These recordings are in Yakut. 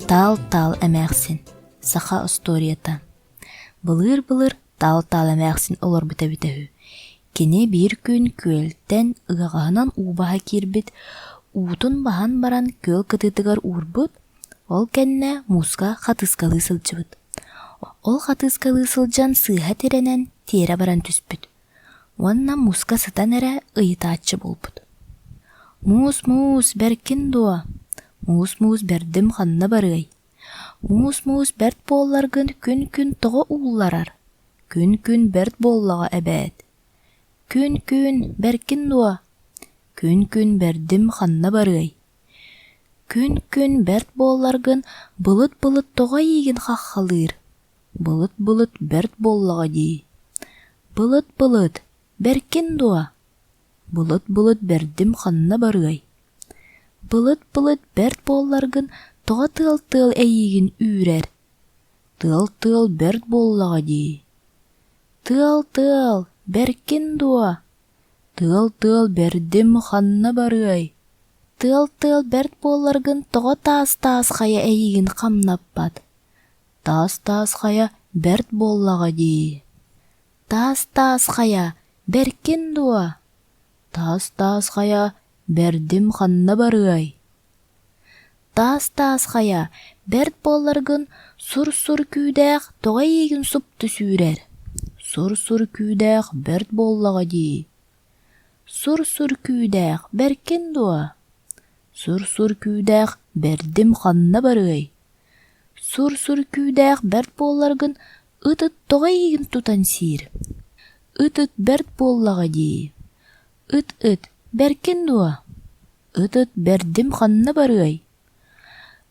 Таал-таал эмээхсин. Саха остуоруйата. Былыыр-былыр таал-таал эмээхсин олорбут эбитэ үһү. Кини биир күн күөлтэн ыаҕаһынан уу баһа киирбит, уутун баһан баран күөл кытыытыгар уурбут, ол кэннэ мууска хатыыскалыы сылдьыбыт. Ол хатыыскалыы сылдьан сыыһа тирэнэн тиэрэ баран түспүт уонна мууска сытан эрэ ыйытааччы буолбут: «Муус-муус, бэркин дуо? Муус-муус бэрдим ханна барыай? Муус-муус бэрт буолларгын күн-күн тоҕо уулларар? Күн-күн бэрт буоллаҕа эбээт. Күн-күн, бэркин дуо? Күн-күн бэрдим ханна барыай? Күн-күн бэрт буолларгын былыт-былыт тоҕо эйиигин хаххалыыр? Былыт-былыт бэрт буоллаҕа дии. Былыт-былыт, бэркин дуо? Былыт-былыт бэрдим ханна барыай? Былыт-былыт бэрт буолларгын тоҕо тыал-тыал эйиигин үүрэр? Тыал-тыал бэрт буоллаҕа дии. Тыал-тыал, бэркин дуо? Тыал-тыал бэрдим ханна барыай? Тыал-тыал бэрт буолларгын тоҕо таас-таас хайа эйиигин хамнаппат? Таас-таас хайа бэрт буоллаҕа дии. Таас-таас хайа бэркин дуо? Таас-таас хайа бэрдим ханна барыай? Таас-таас хайа бэрт буолларгын сур-сур күүдээх тоҕо эйиигин супту сүүрэр? Сур-сур күүдээх бэрт буоллаҕа дии. Сур-сур күүдээх бэркин дуо? Сур-сур күүдээх бэрдим ханна барыай? Сур-сур күүдээх бэрт буолларгын ыт-ыт тоҕо эйиигин тутан сиир? Ыт-ыт бэрт буоллаҕа дии. Ыт-ыт бэркин дуо? Ыт-ыт бэрдим ханна барыай?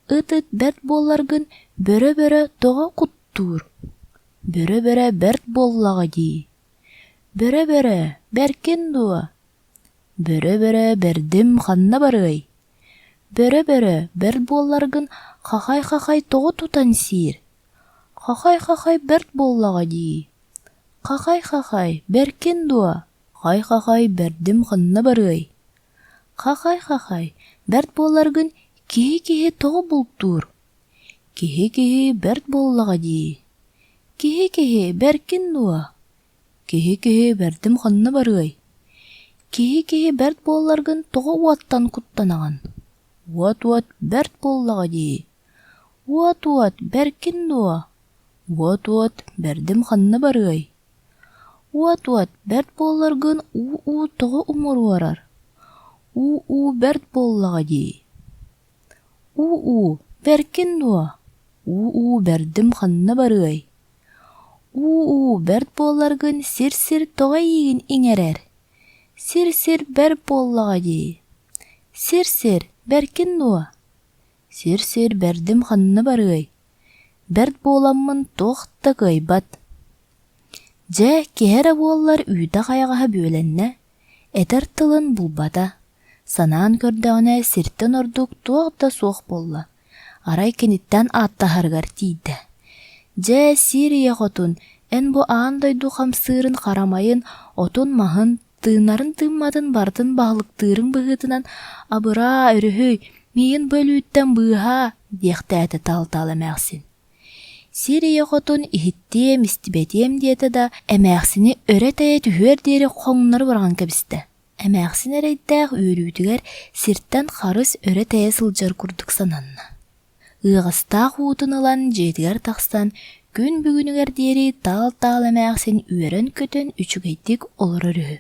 Ыт-ыт бэрт буолларгын бөрө-бөрө тоҕо куттуур? Бөрө-бөрө бэрт буоллаҕа дии. Бөрө-бөрө бэркин дуо? Бөрө-бөрө бэрдим ханна барыай? Бөрө-бөрө бэрт буолларгын хахай-хахай тоҕо тутан сиир? Хахай-хахай бэрт буоллаҕа дии. Хахай-хахай бэркин дуо? Хай-хахай бэрдим ханна барыай? Хахай-хахай бэрт буолларгын киһи-киһи тоҕо бултуур? Киһи-киһи бэрт буоллаҕа дии. Киһи-киһи бэркин дуо? Киһи-киһи бэрдим ханна барыай? Киһи-киһи бэрт буолларгын тоҕо уоттан куттанаҕын? Уот-уот бэрт буоллаҕа дии. Уот-уот бэркин дуо? Уот-уот бэрдим ханна барыай? Уот-уот бэрт буолларгын уу-уу тоҕо умуруорар? Уу-уу бэрт буоллаҕа дии. Уу-уу бэркин дуо? Уу-уу бэрдим ханна барыай? Уу-уу бэрт буолларгын сир-сир тоҕо эйиигин иҥэрэр? Сир-сир бэрт буоллаҕа дии. Сир-сир бэркин дуо? Сир-сир бэрдим ханна барыай? Бэрт буоламмын туох да кыайбат. Дьэ, киһи эрэ буоллар үүтэ-хайаҕаһа бүөлэннэ, этэр тылын булбата, санаан көрдөҕүнэ сиртэн ордук туох да суох буолла, арай киниттэн ааттаһарыгар тиийдэ: «Дьэ, сир ийэ хотун, эн бу аан дойду хамсыырын харамайын, отун-маһын, тыынарын-тыымматын барытын баһылыктыырыҥ быһыытынан абыраа, өрүһүй, миигин бу өлүүттэн быыһаа» диэхтээтэ Таал-Таал эмээхсин. Сир ийэ хотун иһиттиэм, истибэтиэм диэтэ да, эмээхсини өрө тэйэ түһүөр диэри хоҥнору быраҕан кэбистэ. Эмээхсин эрэйдээх үөрүүтүгэр сиртэн харыс өрө тэйэ сылдьар курдук сананна. Ыаҕастаах уутун ылан дьиэтигэр тахсан, күн бүгүнүгэр диэри таал-таал эмээхсин үөрэн-көтөн үчүгэйдик олорор үһү.